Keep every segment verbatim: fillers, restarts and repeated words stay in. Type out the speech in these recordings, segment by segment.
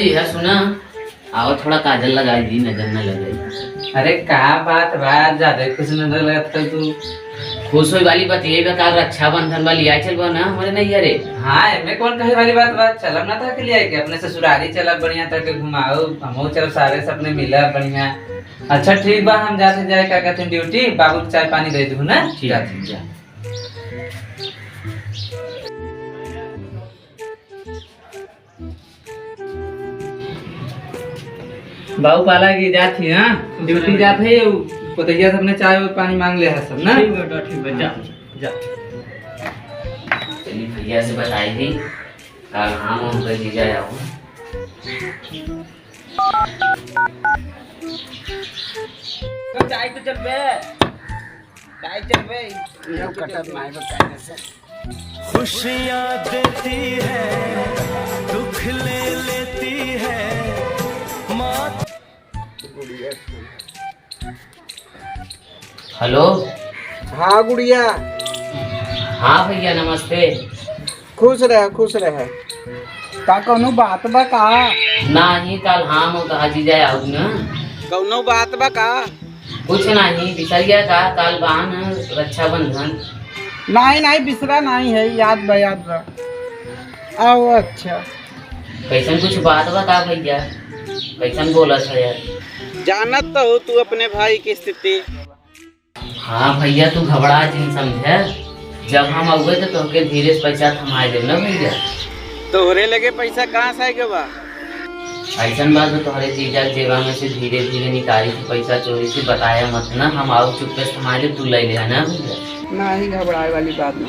यार सुना, आओ थोड़ा काजल लगाई दी, नजर न लगे। अरे का बात बा, ज्यादा खुश नजर लगत है तू। खुश होई वाली बात ये बा, काल रक्षाबंधन वाली आई चल बा ना हमरे नैहरे। हाँ, एमे कौन कहे वाली बात बा, चलब ना था के लिए के अपने ससुरारी चलब, बढ़िया था के घुमाओ, हमहू चलब सारे से अपने मिलब बढ़िया। अच्छा ठीक बा, हम जाते जाए का कहते हैं ड्यूटी, बाबू के चाय पानी दे दू ना। ठीक। जाते हैं। जा। बाबू पाला की जात ही, हाँ? ड्यूटी जात है, उ पतैया सबने चाय और पानी मांग ले है सब ना? ठीक बेटा, ठीक बा, जा, जा। चलिए भैया से बताई दी, काल हम उनका जीजा आओ। चाय तो चल बे। काहे चल बे? खुशियाँ देती है, दुख ले लेती है, माँ। हेलो। हाँ गुड़िया। हाँ भैया, नमस्ते। खुश रह, खुश रह। का कौनो बात बा का? नाही, काल हम कहा जीजा आऊ ना। कौनो बात बा का? कुछ नाही, बिसर गया का? काल बा न रक्षाबंधन। नाही, नाही, बिसरा नाही है, याद बा, याद बा। आओ, अच्छा। कैसन कुछ बात बा का भैया? कैसन बोलत है यार? जानत तो हो तू अपने भाई की स्थिति। हाँ भैया, तू घबरा जिन समझे, जब हम अउबे तो तोहके धीरे से पैसा थमाए देब ना भैया। तोहरे लगे पैसा कहाँ से आएगा बा? ऐसन बात बा, तोहरे जीजा के जेबा में से धीरे धीरे निकाली थी पैसा, चोरी से बताया मत ना, हम आऊ चुप्पे से थमाए देब, तू ले ले है ना भैया। नाही, घबराए वाली बात ना।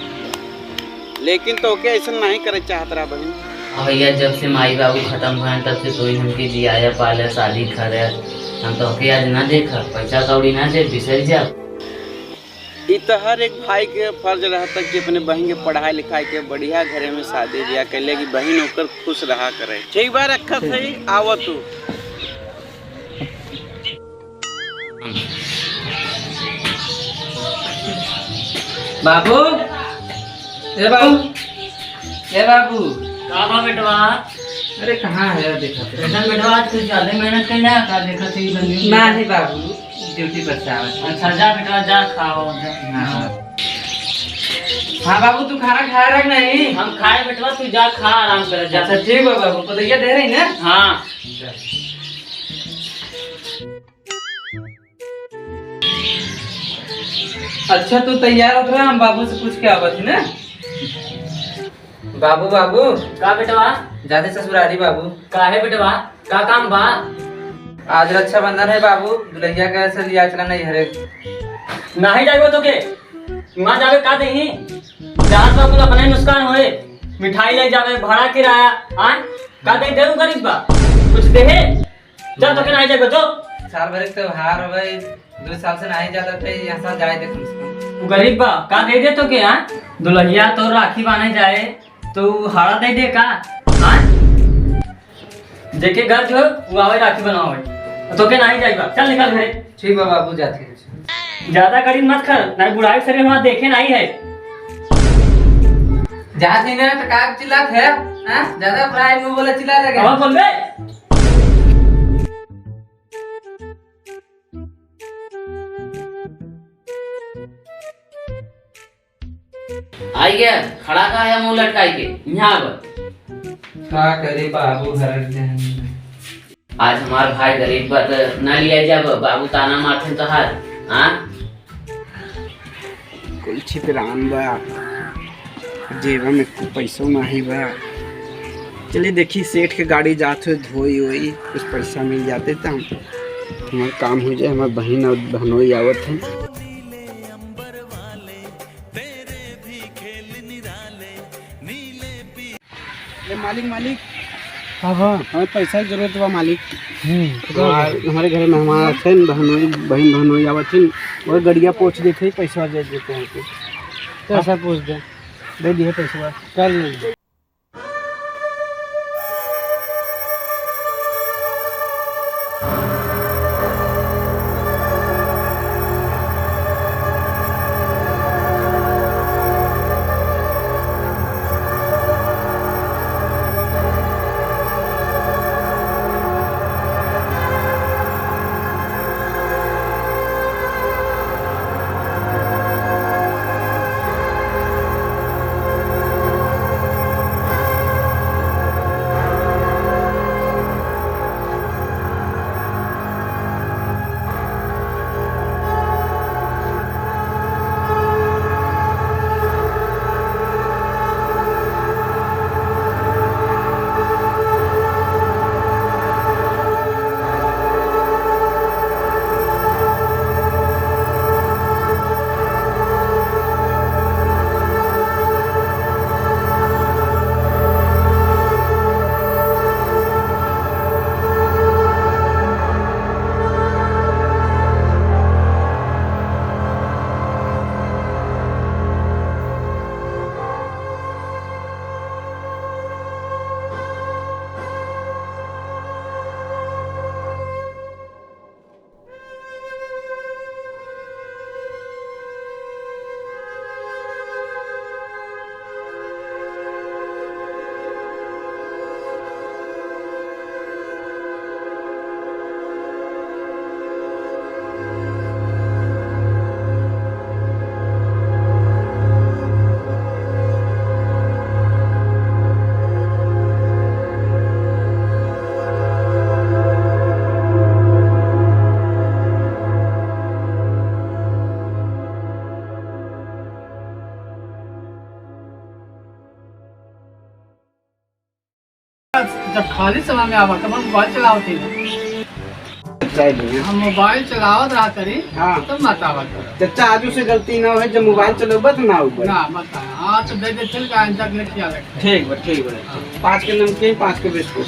लेकिन तोके ऐसन नाही करे चाहत रहा बहिन। हाँ भैया, जब से माई बाबू खत्म भयन तब से तू ही हमके जियाया पाले, शादी करे, हम तोहके आज ना देखा, पैसा कौड़ी ना दे, बिसर जा। ई तो हर एक भाई के फर्ज रहता कि अपने बहिन के पढ़ाई लिखाई के बढ़िया घरे में शादी ब्याह कैले कि बहिन ओकर खुश रहा करे। ठीक बा, रखत है, आव तू। बाबू, ए बाबू, ए बाबू। का बा बेटवा? अरे कहाँ है, देखा तो। कैसन बेटवा, आज कुछ ज्यादा मेहनत कैला है का? देखा तो ई बंदी। नाही बाबू, ड्यूटी पर से आवत है। अच्छा, जा बेटवा, जा, खाओ, जा। हाँ। हाँ बाबू, तू खाना खाए रहा कि नहीं? हम खाए बेटवा, तू जा खा, आराम कर, जा। अच्छा, ठीक बा बाबू, पतैया दे रही ना? हाँ। जा। अच्छा, तू तैयार होत रहा, हम बाबू से पूछ के आवत ही ना। बाबू, बाबू। का बेटवा? जाते ससुरारी बाबू। काहे बेटवा? का काम बा? आज रक्षाबंधन है बाबू, दुल्हैया के से लिया चला नैहरे। नाही जाइबो तोके, वहाँ जावे का देही? जात बा कुल अपने नुकसान होए, मिठाई ले जावे, भाड़ा किराया, आय? का दे देऊ गरीब बा? कुछ देहे? जा, तोके नाही जाइबो, जो। साल भर के त्योहार हवे, दो साल से नाही जाता थे, यहाँ साल जाए दे कम से कम। उ गरीब बा, का दे दे तोके, हाँ? दुल्हैया तो राखी बांधे जाए, तो हाड़ा दे दे का, हाँ? जेके घर जो, वो आवे राखी बनवावे। तोके नाही जाइबा, चल निकल घरे। ठीक बा बाबू, जाते हैं। ज्यादा गरीब मत कर, नाही बुढ़ाई के शरीर हमारा देखे नाही है। जात ही ना तो का चिल्लात है, हाँ? ज्यादा बुढ़ाई में बोला चिल्ला लगे। अब बोल बे। आई गया, खड़ा का है मुंह लटकाई के, यहाँ आवा। का करे बाबू, घर के हैं। आज हमार भाई गरीब बा त ना लिया जाब, बाबू ताना मारते तोहार, हाँ? कुल छितरान बा, जेबा में एको पैसो नाही बा। चलिए देखी सेठ के गाड़ी जात हुए धोई होई, कुछ पैसा मिल जाते त हम, हमार काम हो जाए, हमार बहिन और बहनोई आवत हैं। ए मालिक, मालिक। हाँ, हाँ। हमें पैसा के जरूरत बा मालिक। हम्म, तो हमार, हमारे घरे मेहमान आते हैं, बहनोई, बहन बहनोई आवत हैं, और गड़िया पहुँच देते हैं, पैसा दे देते हैं। पैसा पहुँच दे, दे दिए पैसा। चल। जब खाली समय में आवा, तब हम मोबाइल चलावत ही ना। चाय भैया। हम मोबाइल चलावत रहा करी, हाँ। तब मत आवा करो। चाचा, आजू से गलती ना होए, जब मोबाइल चलौबा तो ना होए। ना, मत आवा। हाँ, तो दे दे, चल का, आइंदा के लिए ख्याल रखे। ठीक बा, ठीक बा। हाँ। पाँच के नमकीन, पाँच के बिस्कुट।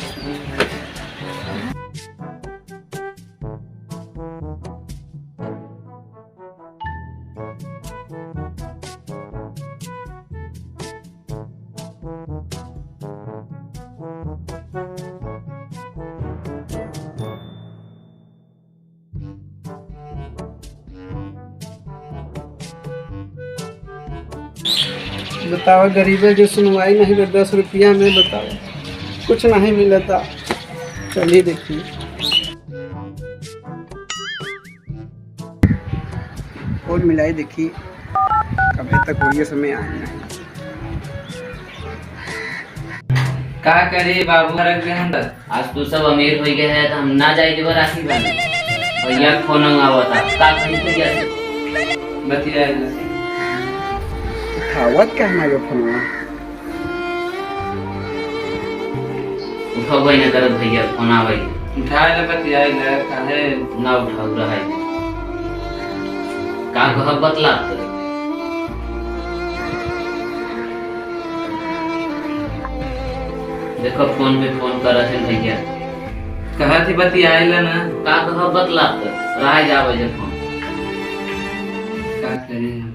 बतावा, गरीबे के सुनवाई नहीं बा, दस रुपया में बतावा, कुछ नहीं मिलता। चलिए देखिए। फोन मिलाई देखी, कबे तक होइए समय आए ना। का करे बाबू, हरक गए हम। आज तू सब अमीर हो गए है तो हम ना जाए देबा राखी बांधे। भैया फोन आवता, का करी भैया से? बतिया। उठावत का हमारे फोनवा? उठबे न करत भैया, फोन आवे। उठाए ले बतियाए ले, काहे? ना उठाऊ रहे। का कहब बतला तो? देखो फोन पे फोन करत है भैया। कहत ही बतियाए ले ना। का कहब बतला तो? रह जावे जे फोन। का करी हम?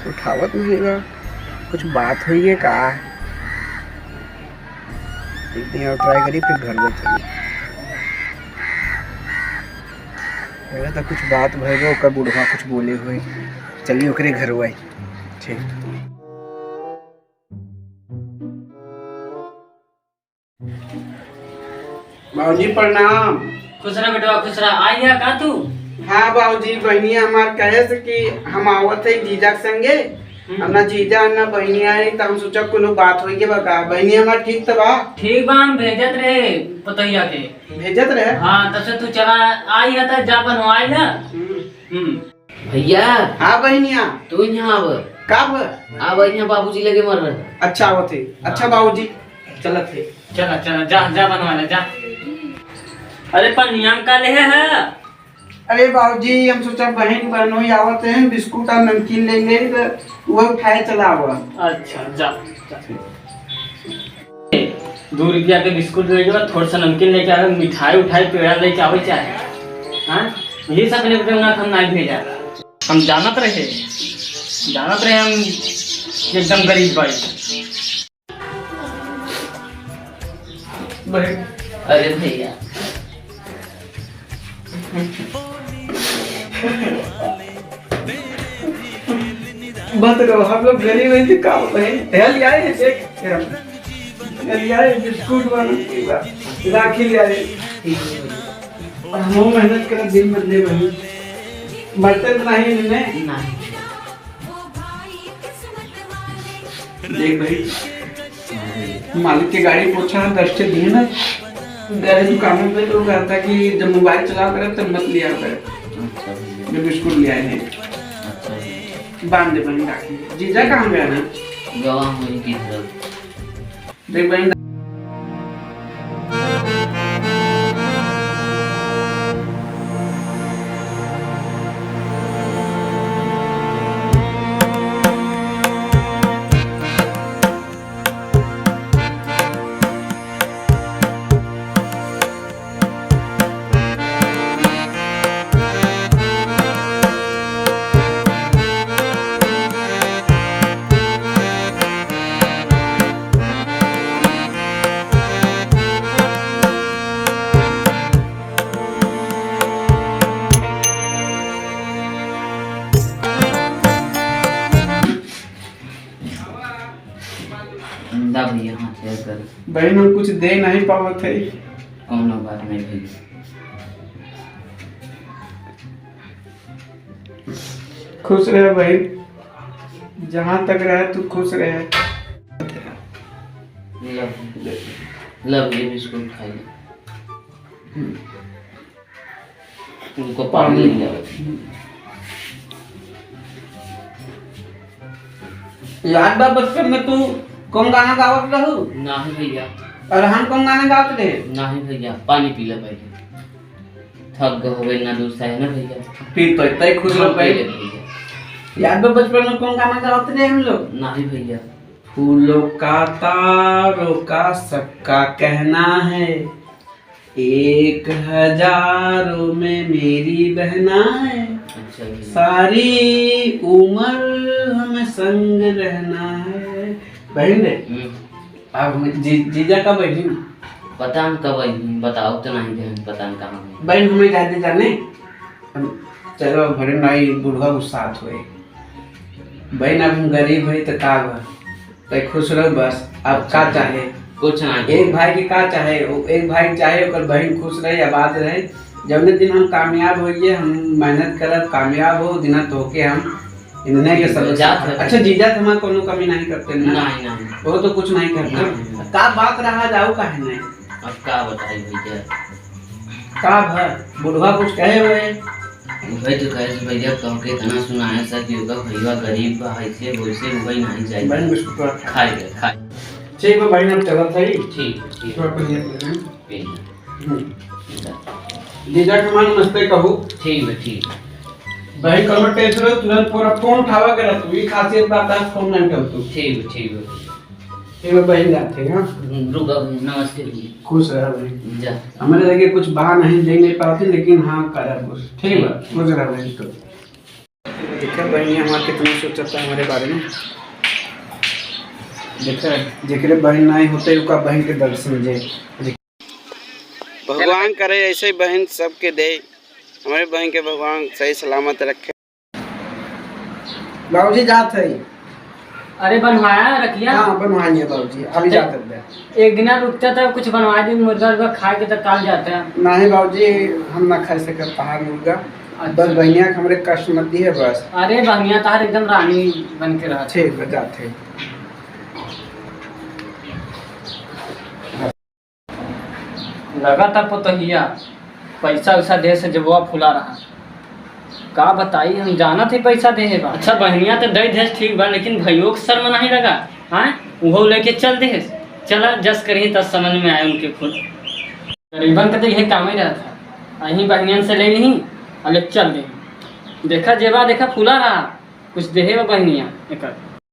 उठावत नहीं बा। कुछ बात हुई है का? एक दिन और ट्राई करी, फिर घर में चली। पहले तो कुछ बात भइल बा, ओकर बुढ़वा कुछ बोले हुए। चली ओकरे घर हुए। ठीक। बाबूजी प्रणाम। खुश रह बेटवा, खुश रह। आई है का तू? हाँ बाबूजी, बहनिया हमार कहे से कि हम आवत है जीजा के संगे। हम्म। अब ना जीजा ना बहनिया है, तो हम सोचा कोनो बात होई के बा का। बहनिया हमार ठीक त बा? ठीक बा, हम भेजत रहे पतोहिया के। भेजत रहे? हाँ, तब से तू चला आई है तो जा बनवाई है। हम्म। हम्म। भैया। हाँ बहनिया। तू यहाँ आव। का भ-? आव, यहाँ बाबूजी लगे मर रहे। अच्छा आवत है। अच्छा हाँ। बाबूजी, चलत है। चला, चला, जा, जा बनवा ले, जा। अरे, पर नियम का ले है? अरे बाबूजी, हम सोचा बहन बहनोई आवत हैं, बिस्कुट और नमकीन लेंगे, तो वो उठाए चला आवा। अच्छा, जा, जा। दो रुपया के बिस्कुट लेके बाद थोड़ा सा नमकीन लेके आवे, मिठाई उठाई पेड़ा लेके आवे चाहे, हाँ? यही सब लेके ना हम नहीं भेजा। हम जानत रहे, जानत रहे हम एकदम गरीब बाई। अरे भैया। मत रो, हम लोग गरीब हैं, तो का भाई? हेल आए हैं, देख, हेल आए, बिस्कुट वाला, राखी ले आए। हम मेहनत कर दिन बदले भाई, मरते तो नहीं इनमें। नहीं। देख भाई, मालिक के गाड़ी पोछा दस से दिन है। गए दुकान पे तो कहता कि जब मोबाइल चला करे तब मत लिया करे। अच्छा भैया। जब बिस्कुट ले आए हैं। अच्छा भैया। बांध दे बहन राखी। जीजा कहाँ गया ना? गवा हुई की तरफ। देख बहन। दा भैया, हाथ पैर कर। बहन, हम कुछ दे नहीं पावत है। कौनो बात नहीं भैया। खुश रहे भाई, जहाँ तक रहे तू खुश रहे। लब, लब ये बिस्कुट खा ले। हम्म। उनको पानी नहीं आवे। याद बा बचपन में तू कौन गाना गावत रहू? नाही भैया। और हम कौन गाना गावत रहे? नाही भैया, पानी पी ले पहले। थक गए होबे ना दूर से, है ना भैया? पी तो इतना ही खुश हाँ, रहो पी भाई। ले भैया। याद बा बचपन में कौन गाना गावत रहे हम लोग? नाही भैया। फूलों का, तारों का, सबका कहना है, एक हजारों में मेरी बहना है, अच्छा भैया। सारी उम्र हमें संग रहना है। बहन रे, हम्म। अब हम जी-, जीजा कब अइहीं? पता न कब अइहीं, बताओ तो नहीं बहन, पता न कहाँ गए। बहन हमें जाते जाने, हम चलो घरे नाई बुढ़वा के साथ होए। बहन अब हम गरीब है तो का बा, तै खुश रहो बस। अब का अच्छा, चाहे? कुछ ना। एक भाई के का चाहे, वो एक भाई चाहे ओकर बहन खुश रहे, आबाद रहे। जौने दिन हम कामयाब होइए, हम मेहनत करब, कामयाब हो, दिना तोहके हम इन्हने के ठीक है, सब जात है। अच्छा, जीजा तो हमार कोनो कमी नहीं करते ना? नहीं, नहीं। वो तो कुछ नहीं करते। नहीं, नहीं। का बात रहा जाऊ काहे नहीं? अब का बताई भैया? का भर? बुढ़वा कुछ कहे हुए? वही तो कहे कि भैया तोहके इतना सुनाए सा कि ओकर भैया गरीब बा, ऐसे वैसे वही नहीं जाए। बहन बिस्कुट थोड़ा खा। खाए ले, खाए। ठीक बा बहन, अब चलत है। ठीक, ठीक। थोड़ा पनिया पी लें। पी लें। हम्म। जा। जीजा के मन मस्ते कहू। ठीक बा, ठीक बा। भाई कौनो टेंशन हो, तुरंत पूरा फोन उठावा कर तू, ई खासियत बात है, फोन नहीं उठाऊ तू। ठीक बा, ठीक बा। ठीक बा, बहन जाते हैं, हाँ? हम्म, रुका, नमस्ते जी। खुश रह भाई। जा। हमारे लगे कुछ बा नहीं, दे नहीं पाते, लेकिन हाँ, करब कुछ। ठीक बा, ठीक। खुश रह भाई तो। देखा बहन, ये हमारे कितना सोचता है हमारे बारे में। देखा, जेकरे बहन नहीं होते, ओका बहन के दर्शन जे। भगवान करे ऐसे बहन सबके दे, हमारे बहन के भगवान सही सलामत रखे। बाबूजी जात है। अरे बनवाया रखिया। हाँ, बनवाएंगे बाबूजी, अभी ते जाते हैं। एक दिना रुकता था, कुछ बनवा दी, मुर्गा उर्गा खाए के तो काल जाता है। नहीं बाबूजी, हम ना खा सकत तहार मुर्गा। अच्छा। बस बहनिया के हमरे कष्ट मत दिए बस। अरे बहनिया तहार एकदम रानी बन के रहा। ठीक बा, जात है। लगा था पतोहिया पैसा वैसा दे से जबवा फुला रहा। का बताई, हम जानत ही पैसा दे है बा। अच्छा, बहनिया तो दे दे, ठीक बा, लेकिन भइयो के शर्म नहीं लगा? हाँ, वो लेके चल दे। चला, जस करी तस समझ में आए उनके खुद। गरीबन के तो यही काम ही रहता, अहीं बहनियन से ले ली और ले चल दे। देखा जेबा, देखा फुला रहा, कुछ देहे बा बहनिया एकर।